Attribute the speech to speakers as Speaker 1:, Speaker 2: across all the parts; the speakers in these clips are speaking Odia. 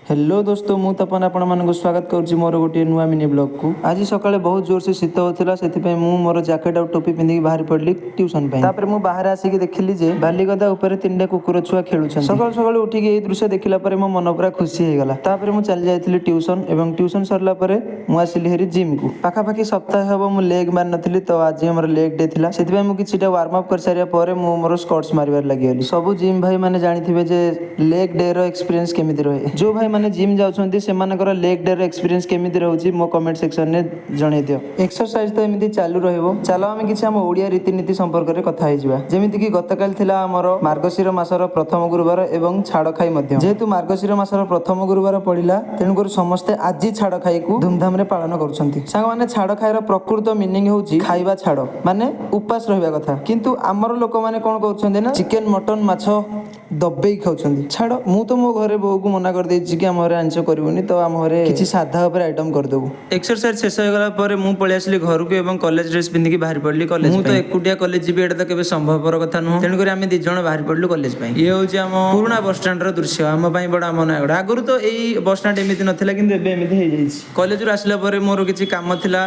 Speaker 1: ହ୍ୟାଲୋ ଦୋସ୍ତ, ମୁଁ ତପନ ଆପଣମାନଙ୍କୁ ସ୍ୱାଗତ କରୁଛି ମୋର ଗୋଟିଏ ନୂଆ ମିନି ବ୍ଲଗକୁ। ଆଜି ସକାଳେ ବହୁତ ଜୋରସେ ଶୀତ ହେଉଥିଲା। ସେଥିପାଇଁ ମୁଁ ମୋର ଜ୍ୟାକେଟ୍ ଆଉ ଟୋପି ପିନ୍ଧିକି ବାହାରି ପଡ଼ିଲି ଟ୍ୟୁସନ୍ ପାଇଁ। ତାପରେ ମୁଁ ବାହାରେ ଆସିକି ଦେଖିଲି ଯେ ବାଲିଗଦା ଉପରେ ତିନିଟା କୁକୁର ଛୁଆ ଖେଳୁଛନ୍ତି। ସକାଳୁ ସକାଳୁ ଉଠିକି ଏଇ ଦୃଶ୍ୟ ଦେଖିଲା ପରେ ମୋ ମନ ପୁରା ଖୁସି ହେଇଗଲା। ତାପରେ ମୁଁ ଚାଲି ଯାଇଥିଲି ଟ୍ୟୁସନ୍ ଏବଂ ଟ୍ୟୁସନ୍ ସରିଲା ପରେ ମୁଁ ଆସିଲି ହେରି ଜିମ୍କୁ। ପାଖାପାଖି ସପ୍ତାହେ ହବ ମୁଁ ଲେଗ୍ ମାରିନଥିଲି, ତ ଆଜି ଆମର ଲେଗ୍ ଡେ ଥିଲା। ସେଥିପାଇଁ ମୁଁ କିଛିଟା ୱାର୍ମ ଅପ୍ କରିସାରିବା ପରେ ମୁଁ ମୋର ସ୍କ୍ୱାଟ୍ସ ମାରିବାରେ ଲାଗିଗଲି। ସବୁ ଜିମ୍ ଭାଇ ମାନେ ଜାଣିଥିବେ ଯେ ଲେଗ୍ ଡେ ର ଏକ୍ସପିରିଏନ୍ସ କେମିତି ରହେ। ଯୋଉ ଭାଇ ମାନେ ଜିମ୍ ଯାଉଛନ୍ତି, ସେମାନଙ୍କର ଲେଗ୍ ଡେ ର ଏକ୍ସପିରିଏନ୍ସ କେମିତି ରହୁଛି, ମୋ କମେଣ୍ଟ ସେକ୍ସନରେ ଜଣେଇ ଦିଅ। ଏକ୍ସରସାଇଜ ତ ଏମିତି ଚାଲୁ ରହିବ। ଚାଲ, ଆମେ କିଛି ଆମ ଓଡ଼ିଆ ରୀତିନୀତି ସମ୍ପର୍କରେ କଥା ହେଇଯିବା। ଯେମିତିକି ଗତକାଲି ଥିଲା ଆମର ମାର୍ଗଶିର ମାସର ପ୍ରଥମ ଗୁରୁବାର ଏବଂ ଛାଡ଼ଖାଇ ମଧ୍ୟ। ଯେହେତୁ ମାର୍ଗଶିର ମାସର ପ୍ରଥମ ଗୁରୁବାର ପଡ଼ିଲା, ତେଣୁକରି ସମସ୍ତେ ଆଜି ଛାଡ଼ଖାଇକୁ ଧୁମଧାମରେ ପାଳନ କରୁଛନ୍ତି। ସାଙ୍ଗମାନେ, ଛାଡ଼ଖାଇର ପ୍ରକୃତ ମିନିଂ ହେଉଛି ଖାଇବା ଛାଡ଼, ମାନେ ଉପାସ ରହିବା କଥା। କିନ୍ତୁ ଆମର ଲୋକମାନେ କ'ଣ କରୁଛନ୍ତି ନା ଚିକେନ, ମଟନ, ମାଛ ଦବେଇ ଖାଉଛନ୍ତି। ଛାଡ଼, ମୁଁ ତ ମୋ ଘରେ ବୋଉକୁ ମନା କରିଦେଇଛି କି ଆମ ଘରେ ଆଇଁଷ କରିବୁନି, ତ ଆମ ଘରେ କିଛି ସାଧା ଉପରେ ଆଇଟମ କରିଦେବୁ। ଏକ୍ସରସାଇଜ ଶେଷ ହେଇଗଲା ପରେ ମୁଁ ପଳେଇ ଆସିଲି ଘରକୁ ଏବଂ କଲେଜ ଡ୍ରେସ୍ ପିନ୍ଧିକି ବାହାରି ପଡ଼ିଲି କଲେଜ। ମୁଁ ତ ଏକୁଟିଆ କଲେଜ ଯିବି, ଏଇଟା ତ କେବେ ସମ୍ଭବପର କଥା ନୁହଁ। ତେଣୁକରି ଆମେ ଦି ଜଣ ବାହାରି ପଡ଼ିଲୁ କଲେଜ ପାଇଁ। ଇଏ ହେଉଛି ଆମ ପୁରୁଣା ବସଷ୍ଟାଣ୍ଡର ଦୃଶ୍ୟ, ଆମ ପାଇଁ ବଡ଼ ଆମ ନୟାଗଡ଼। ଆଗରୁ ତ ଏଇ ବସଷ୍ଟାଣ୍ଡ ଏମିତି ନଥିଲା, କିନ୍ତୁ ଏବେ ଏମିତି ହେଇଯାଇଛି। କଲେଜରୁ ଆସିଲା ପରେ ମୋର କିଛି କାମ ଥିଲା,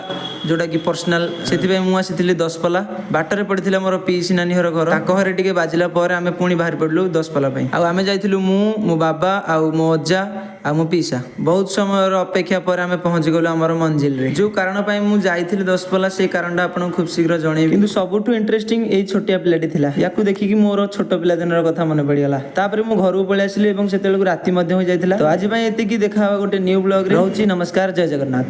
Speaker 1: ଯୋଉଟା କି ପର୍ସନାଲ। ସେଥିପାଇଁ ମୁଁ ଆସିଥିଲି ଦଶପଲା। ବାଟରେ ପଡ଼ିଥିଲା ମୋର ପିଇସି ନାନୀ ଘର ଘର। ତାଙ୍କ ଘରେ ଟିକେ ବାଜିଲା ପରେ ଆମେ ପୁଣି ବାହାରି ପଡ଼ିଲୁ ଦଶପଲା ପାଇଁ। ଆଉ ଆମେ ଯାଇଥିଲୁ ମୁଁ, ମୋ ବାବା ଆଉ ମୋ ଅଜା ଆଉ ମୋ ପିଇସା। ବହୁତ ସମୟର ଅପେକ୍ଷା ପରେ ଆମେ ପହଞ୍ଚିଗଲୁ ଆମର ମଞ୍ଜିଲରେ। ଯୋଉ କାରଣ ପାଇଁ ମୁଁ ଯାଇଥିଲି ଦଶପଲା, ସେଇ କାରଣଟା ଆପଣଙ୍କୁ ଖୁବ୍ ଶୀଘ୍ର ଜଣେଇବି। କିନ୍ତୁ ସବୁଠୁ ଇଣ୍ଟରେଷ୍ଟିଂ ଏଇ ଛୋଟିଆ ପିଲାଟି ଥିଲା। ୟାକୁ ଦେଖିକି ମୋର ଛୋଟ ପିଲା ଦିନର କଥା ମନେ ପଡ଼ିଗଲା। ତାପରେ ମୁଁ ଘରକୁ ପଳେଇ ଆସିଲି ଏବଂ ସେତେବେଳକୁ ରାତି ମଧ୍ୟ ହୋଇଯାଇଥିଲା। ତ ଆଜି ପାଇଁ ଏତିକି। ଦେଖା ହବା ଗୋଟେ ନ୍ୟୁ ବ୍ଲଗରେ। ରହୁଛି, ନମସ୍କାର, ଜୟ ଜଗନ୍ନାଥ।